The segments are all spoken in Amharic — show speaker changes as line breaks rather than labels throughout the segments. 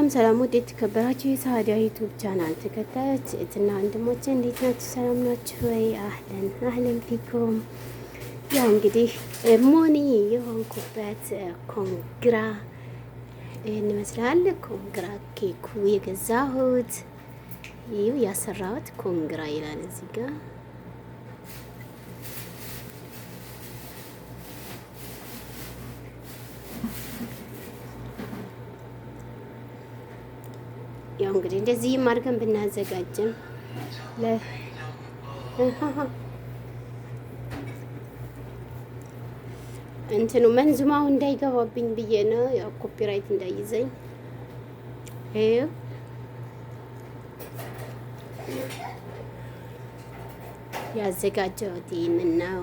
ሰላም ሰላም፣ ውድ የተከበራችሁ የሳዲያ YouTube channel ተከታዮች እህትና ወንድሞቼ እንዴት ናችሁ? ሰላም ናችሁ ወይ? أهلا أهلا فيكم። ያው እንግዲህ ሞኒ የሆንኩበት congra ይህን ይመስላል። Congra ኬኩ የገዛሁት ይህ ያሰራሁት congra ይላል እዚህ ጋር። ያው እንግዲህ እንደዚህም አድርገን ብናዘጋጅም እንትኑ መንዙማው እንዳይገባብኝ ብዬ ነው። ያው copyright እንዳይዘኝ። ይኸው ያዘጋጀሁት ይህንን ነው።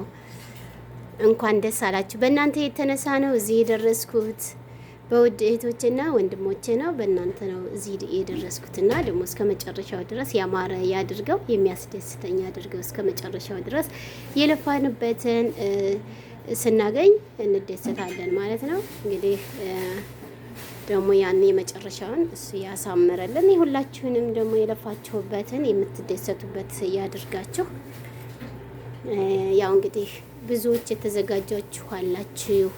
እንኳን ደስ አላችሁ። በእናንተ የተነሳ ነው እዚህ የደረስኩት። በውድ እህቶቼና ወንድሞቼ ነው፣ በእናንተ ነው እዚህ የደረስኩትና ደግሞ እስከ መጨረሻው ድረስ ያማረ ያድርገው፣ የሚያስደስተኝ ያድርገው። እስከ መጨረሻው ድረስ የለፋንበትን ስናገኝ እንደሰታለን ማለት ነው። እንግዲህ ደግሞ ያን የመጨረሻውን እሱ ያሳምረልን። የሁላችሁንም ደግሞ የለፋችሁበትን የምትደሰቱበት ያድርጋችሁ። ያው እንግዲህ ብዙዎች የተዘጋጃችሁ አላችሁ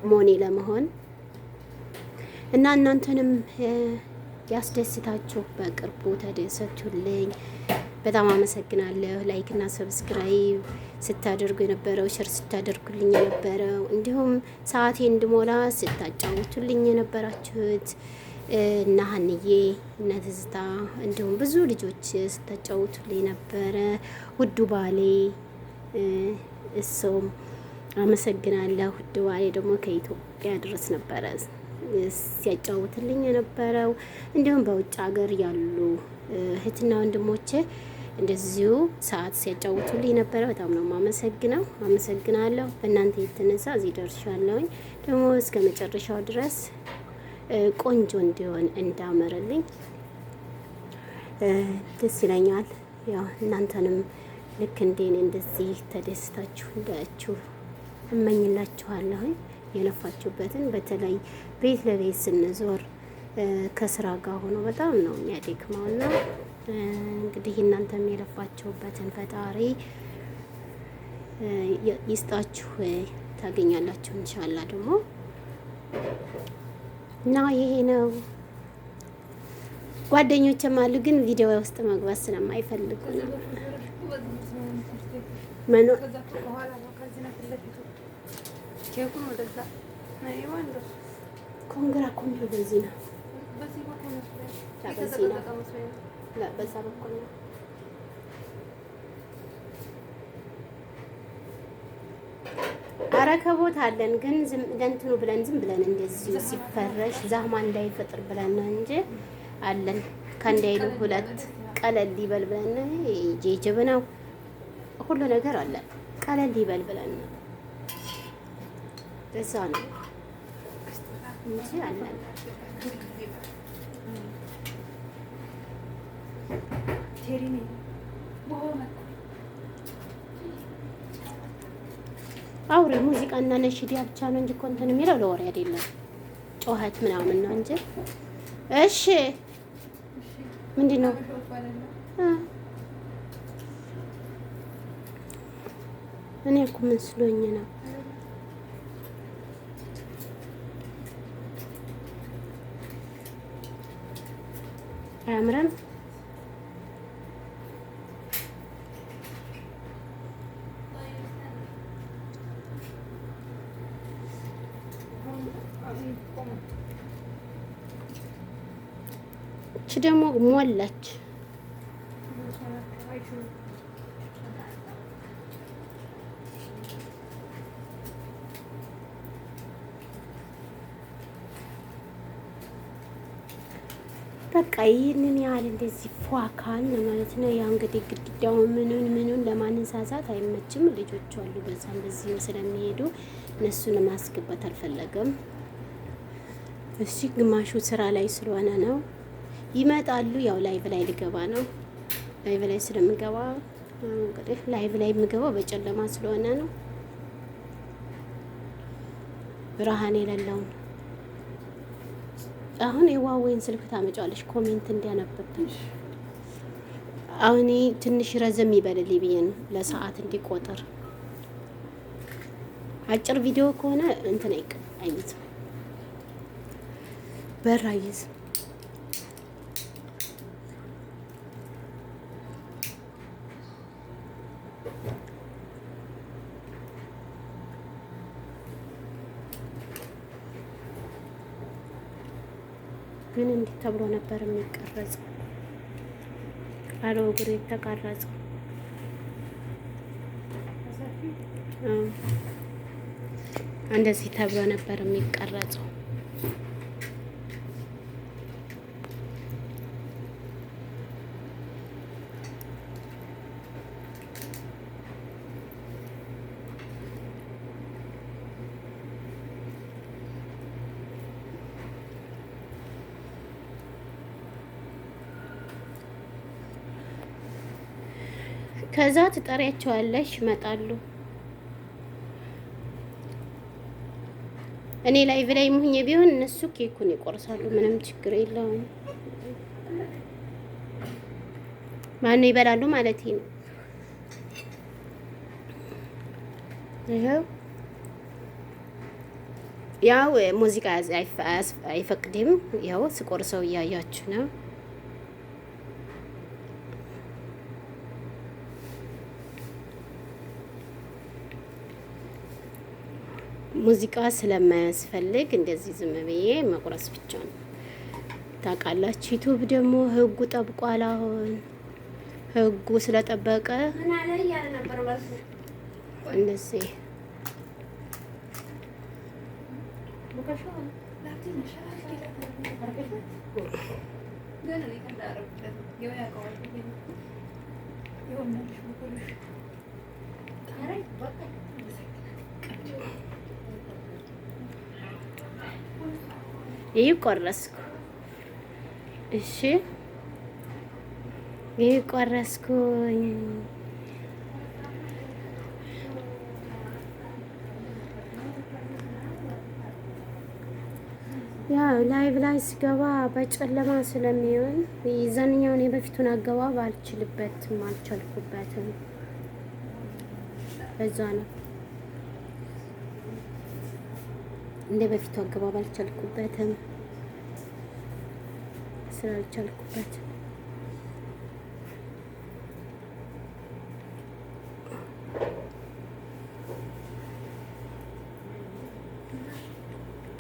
ሞኔ ለመሆን እና እናንተንም ያስደስታችሁ። በቅርቡ ተደሰቱልኝ። በጣም አመሰግናለሁ። Like እና subscribe ስታደርጉ የነበረው፣ share ስታደርጉልኝ የነበረው፣ እንዲሁም ሰዓቴ እንድሞላ ስታጫውቱልኝ የነበራችሁት እና ሀንዬ እና ትዝታ እንዲሁም ብዙ ልጆች ስታጫውቱልኝ ነበረ። ውዱ ባሌ እሱም አመሰግናለሁ። ውድ ባሌ ደግሞ ከኢትዮጵያ ድረስ ነበረ ሲያጫውትልኝ የነበረው። እንዲሁም በውጭ ሀገር ያሉ እህትና ወንድሞቼ እንደዚሁ ሰዓት ሲያጫውቱልኝ ነበረ። በጣም ነው የማመሰግነው። አመሰግናለሁ። በእናንተ የተነሳ እዚህ ደርሻለሁኝ። ደግሞ እስከ መጨረሻው ድረስ ቆንጆ እንዲሆን እንዳመረልኝ ደስ ይለኛል። ያው እናንተንም ልክ እንደኔ እንደዚህ ተደስታችሁ እንዳያችሁ እመኝላችኋለሁኝ። የለፋችሁበትን በተለይ ቤት ለቤት ስንዞር ከስራ ጋር ሆኖ በጣም ነው የሚያደክመው እና እንግዲህ እናንተም የለፋችሁበትን ፈጣሪ ይስጣችሁ፣ ታገኛላችሁ እንሻላ ደግሞ እና ይሄ ነው። ጓደኞችም አሉ ግን ቪዲዮ ውስጥ መግባት ስለማይፈልጉ ነው። Congra እኮ የሚለው በዚህ ነው። በዛ በኩል ነው። አረከቦት አለን ግን ለእንትኑ ብለን ዝም ብለን እንደዚሁ ሲፈረሽ ዛህማ እንዳይፈጥር ብለን ነው እንጂ አለን። ከአንድ ሁለት ቀለል ይበል ብለን ነው። ጀበናው ሁሉ ነገር አለን። ቀለል ይበል ብለን ነው። እዛ ነው እንጂ አለን። አውሬ ሙዚቃ እና ነሽዲያ ብቻ ነው እንጂ እኮ እንትን የሚለው ለወሬ አይደለም፣ ጩኸት ምናምን ነው እንጂ። እሺ ምንድን ነው? እኔ እኮ መስሎኝ ነው። አያምርም? እች ደግሞ ሞላች። በቃ ይህንን ያህል እንደዚህ ፏካል ማለት ነው። ያው እንግዲህ ግድግዳውን ምኑን ምኑን ለማንሳሳት አይመችም። ልጆቹ አሉ በዛም በዚህም ስለሚሄዱ እነሱን ማስገባት አልፈለገም። እሺ ግማሹ ስራ ላይ ስለሆነ ነው ይመጣሉ። ያው live ላይ ልገባ ነው። Live ላይ ስለምገባ እንግዲህ live ላይ የምገባው በጨለማ ስለሆነ ነው፣ ብርሃን የሌለውን። አሁን የዋዌን ስልክ ታመጫለሽ comment እንዲያነብብን። አሁን ትንሽ ረዘም ይበልልኝ ብዬ ነው ለሰዓት እንዲቆጠር። አጭር ቪዲዮ ከሆነ እንትን አይይዝም፣ በር አይይዝም። ግን እንዲህ ተብሎ ነበር የሚቀረጸው። ባለ እግሩ የተቀረጸው እንደዚህ ተብሎ ነበር የሚቀረጸው። ከዛ ትጠሪያቸዋለሽ፣ ይመጣሉ። እኔ live ላይ ሁኜ ቢሆን እነሱ ኬኩን ይቆርሳሉ። ምንም ችግር የለውም። ማነው ይበላሉ ማለት ነው። ይኸው ያው ሙዚቃ አይፈቅድም። ያው ስቆርሰው እያያችሁ ነው። ሙዚቃ ስለማያስፈልግ እንደዚህ ዝም ብዬ መቁረስ ብቻ ነው። ታውቃላችሁ፣ ዩቱብ ደግሞ ህጉ ጠብቋል። አሁን ህጉ ስለጠበቀ እንደዚህ ይህ ቆረስኩ። እሺ ይህ ቆረስኩኝ። ያው live ላይ ስገባ በጨለማ ስለሚሆን የዛንኛውን የበፊቱን አገባብ አልችልበትም፣ አልቻልኩበትም። በዛ ነው እንደ በፊቱ አገባብ አልቻልኩበትም ስላልቻልኩበት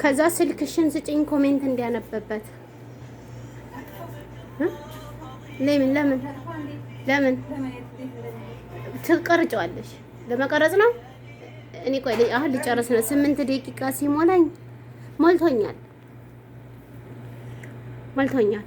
ከዛ ስልክሽን ስጭኝ comment እንዲያነበበት። ለምን ለምን ለምን ትቀርጫዋለሽ? ለመቀረጽ ነው። እኔ ቆይ አሁን ልጨርስ ነው። 8 ደቂቃ ሲሞላኝ ሞልቶኛል፣ ሞልቶኛል።